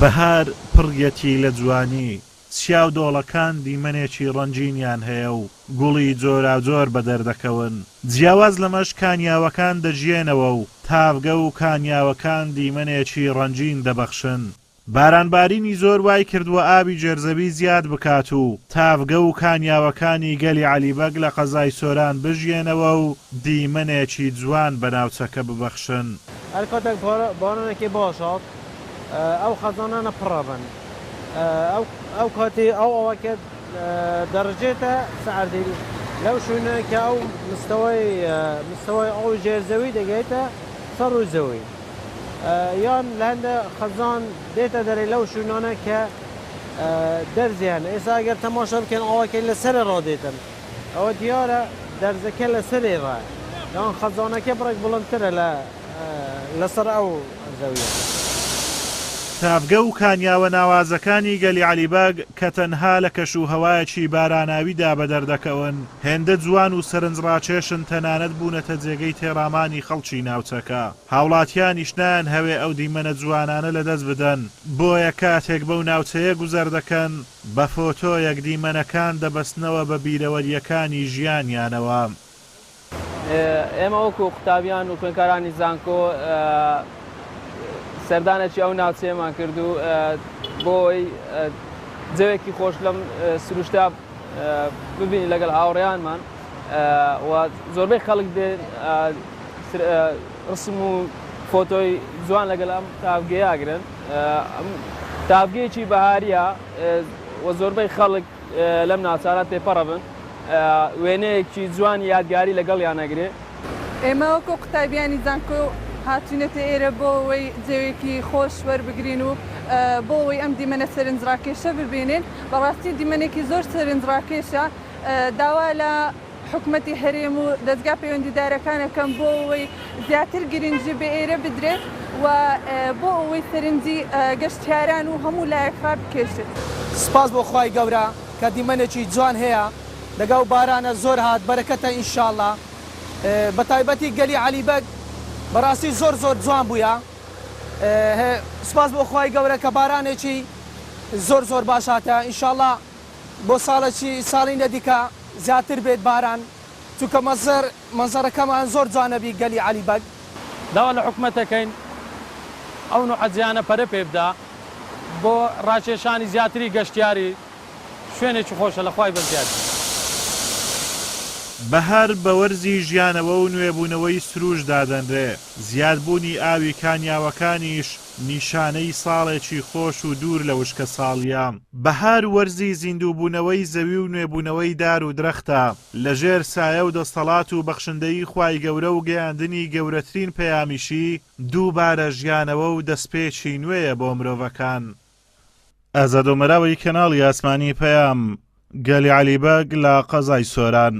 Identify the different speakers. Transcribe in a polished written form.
Speaker 1: بەهار پڕیەتی لە جوانی، چیا و دۆڵەکان دیمەنێکی ڕەنگینیان هەیە و گوڵی جۆراوجۆر بەدەردەکەون، جیاواز لەمەش کانیاوەکان دەژیێنەوە و تاڤگە و کانیاوەکان دیمەنێکی ڕەنگین دەبەخشن. بارانبارینی زۆر وایکردووە ئاوی ژێرزەوی زیاد بکات و تاڤگە و کانیاوەکانی گەلی عەلی بەگ لە قەزای سۆران بژیێنەوە و دیمەنێکی جوان بە ناوچەکە ببەخشن.
Speaker 2: هەر کاتێک بارانێکی باش هات ئەو خەزانانە پڕەبن ئەو کاتی ئەو ئاوەکە دەڕژێتە سەر ئەردی لەو شوێنە کە ئەو مستەوای مستەوای ئاوی ژێر زەوی دەگەیتە سەر ڕووی زەوی یان لە هەندە خەزان دێتە دەرێ لەو شوێنانە کە دەرزی هەن ئێستا ئەگەر تەماشا بکەن ئاوەکەی لەسەر ڕادێتن ئەوە دیارە دەرزەکە لەسەری ڕا یان خەزانەکە بڕێک بڵندترە لە لەسەر ئەو زەویە.
Speaker 1: تاڤگە و کانیاوە ناوازەکانی گەلی عەلی بەگ کە تەنها لە کەش و هەوایەکی باراناویدا بەدەر دەکەون، هێندە جوان و سەرنجڕاکێشن تەنانەت بوونەتە جێگەی تێڕامانی خەڵکی ناوچەکە. هاوڵاتیانیش نایانهەوێ ئەو دیمەنە جوانانە لەدەست بدەن، بۆیە کاتێک بەو ناوچەیە گوزەر دەکەن، بە فۆتۆیەک دیمەنەکان دەبەستنەوە بە بیرەوەرییەکانی ژیانیانەوە.
Speaker 3: ئێمە وەکو قوتابیان و خوێندکارانی زانکۆ سەردانێکی ئەو ناوچەیەمان کرد و بۆ ئەوەی جەوێکی خۆش لەم سروشتە ببینین لەگەڵ هاوڕێیانمان و زۆربەی خەڵک دێ ڕسم و فۆتۆی جوان لەگەڵ ئەم تاڤگەیە ئەگرن. تاڤگەیەکی بەهاریە و زۆربەی خەڵک لەم ناوچانە تێپەڕەبن وێنەیەکی جوانی یادگاری لەگەڵیان ئەگرێ.
Speaker 4: ئێمە وەکو قوتابیانی زانکۆ هاتوینەتە ئێرە بۆ ئەوەی جەوێکی خۆش وەربگرین و بۆ ئەوەی ئەم دیمەنە سەرنجڕاکێشە ببینین. بەڕاستی دیمەنێکی زۆر سەرنجڕاکێشە. داوا لە حکومەتی هەرێم و دەزگا پەیوەندیدارەکان ئەکەم بۆ ئەوەی زیاتر گرنگی بە ئێرە بدرێت و بۆ ئەوەی سەرنجی گەشتیاران و هەموو لایەک ڕابکێشێت.
Speaker 5: سوپاس بۆ خوای گەورە کە دیمەنێکی جوان هەیە لەگەڵ بارانە زۆر هات بەرەکەتە ان شاءاللە بەتایبەتی گەلی عەلی بەگ بەراستی زۆر زۆر جوان بوویە سوپاس بۆ خوای گەورە کە بارانێکی زۆر زۆر باش هاتە ان شاءاللە بۆ ساڵەکی ساڵینە دیکە زیاتر بێت باران چونکە مەزەر مەنزەرەکەمان زۆر جوانە بی گەلی عەلی بەگ.
Speaker 6: داوا لە حکومەت دەکەین ئەو نوعە جێیانە پەرە پێ بدا بۆ ڕاکێشانی زیاتری گەشتیاری شوێنێکی خۆشە لە خوای بەزیاد.
Speaker 1: بەهار بە وەرزی ژیانەوە و نوێبوونەوەی سرووشت دادەنرێ، زیادبوونی ئاوی کانیاوەکانیش نیشانەی ساڵێکی خۆش و دوور لە وشکەساڵییە. بەهار وەرزی زیندووبوونەوەی زەوی و نوێبوونەوەی دار و درەختە، لە ژێر سایە و دەستەڵات و بەخشندەیی خوای گەورە و گەیاندنی گەورەترین پەیامیشی دووبارە ژیانەوە و دەستپێکی نوێیە بۆ مرۆڤەکان. ئازاد ئۆمەراوی کەناڵی ئاسمانی پەیام، گەلی عەلی بەگ لە قەزای سۆران.